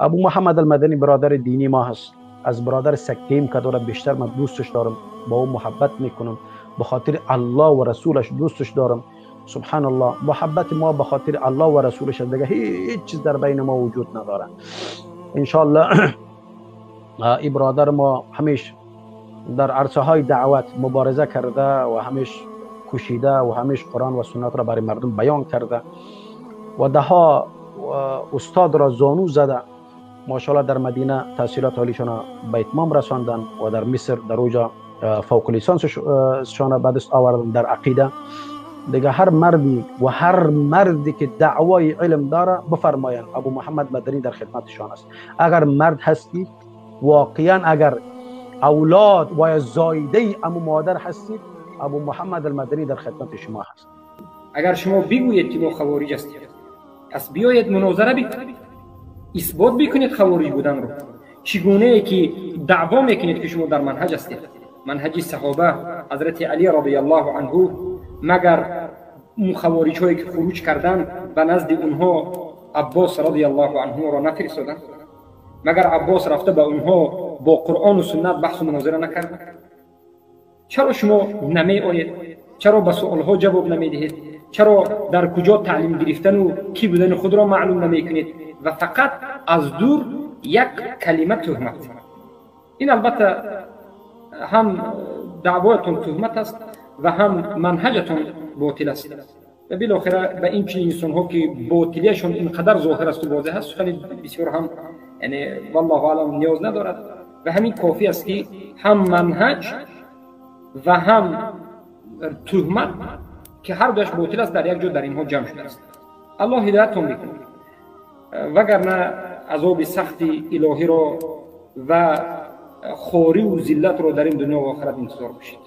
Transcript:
ابو محمد المدنی برادر دینی ما هست، از برادر سکتیم که داره بیشتر من دوستش دارم، با او محبت میکنم، به خاطر الله و رسولش دوستش دارم. سبحان الله، محبت ما به خاطر الله و رسولش، دیگه هیچ چیز در بین ما وجود نداره. انشالله این برادر ما همیش در عرصه های دعوت مبارزه کرده و همیش کوشیده و همیش قرآن و سنت را برای مردم بیان کرده و ده ها استاد را زانو زده. ماشاءالله در مدینه تحصیلات عالیشان به اتمام رساندن و در مصر در اوجا فوق لیسانسشان به دست آوردن در عقیده. دیگه هر مردی و هر مردی که دعوای علم داره بفرمایند ابو محمد مدنی در خدمتشان است. اگر مرد هستی، واقعا اگر اولاد و زایده امو مادر هستید، ابو محمد المدنی در خدمت شما هست. اگر شما بگویید که ما خوارج هستید، پس بیایید مناظره بکنید، اثبات بکنید خوارج بودن رو. چگونه که دعوا میکنید که شما در منهج هستید، منهج صحابه حضرت علی رضی الله عنه، مگر اون خوارج هایی که خروج کردن به نزد اونها عباس رضی الله عنه را نفرستادن؟ مگر عباس رفته به اونها با قرآن و سنت بحث و مناظره نکرد؟ چرا شما نمی آید؟ چرا به سوالها جواب نمیدهید؟ چرا در کجا تعلیم گرفتن و کی بودن خود را معلوم نمی کنید و فقط از دور یک کلمه تهمت؟ این البته هم دعوایتون تهمت است و هم منهجتون باطل است و بالاخره به این چنین انسان ها که باطلیشون اینقدر ظاهر است و واضح است، خیلی بسیار هم یعنی والله اعلم نیاز ندارد و همین کافی است که هم منهج و هم تهمت که هر دوش باطل است در یک جا در اینها جمع شده است. الله هدایتتون میکنه، وگرنه عذاب سخت الهی را و خواری و ذلت را در این دنیا و آخرت انتظار باشید.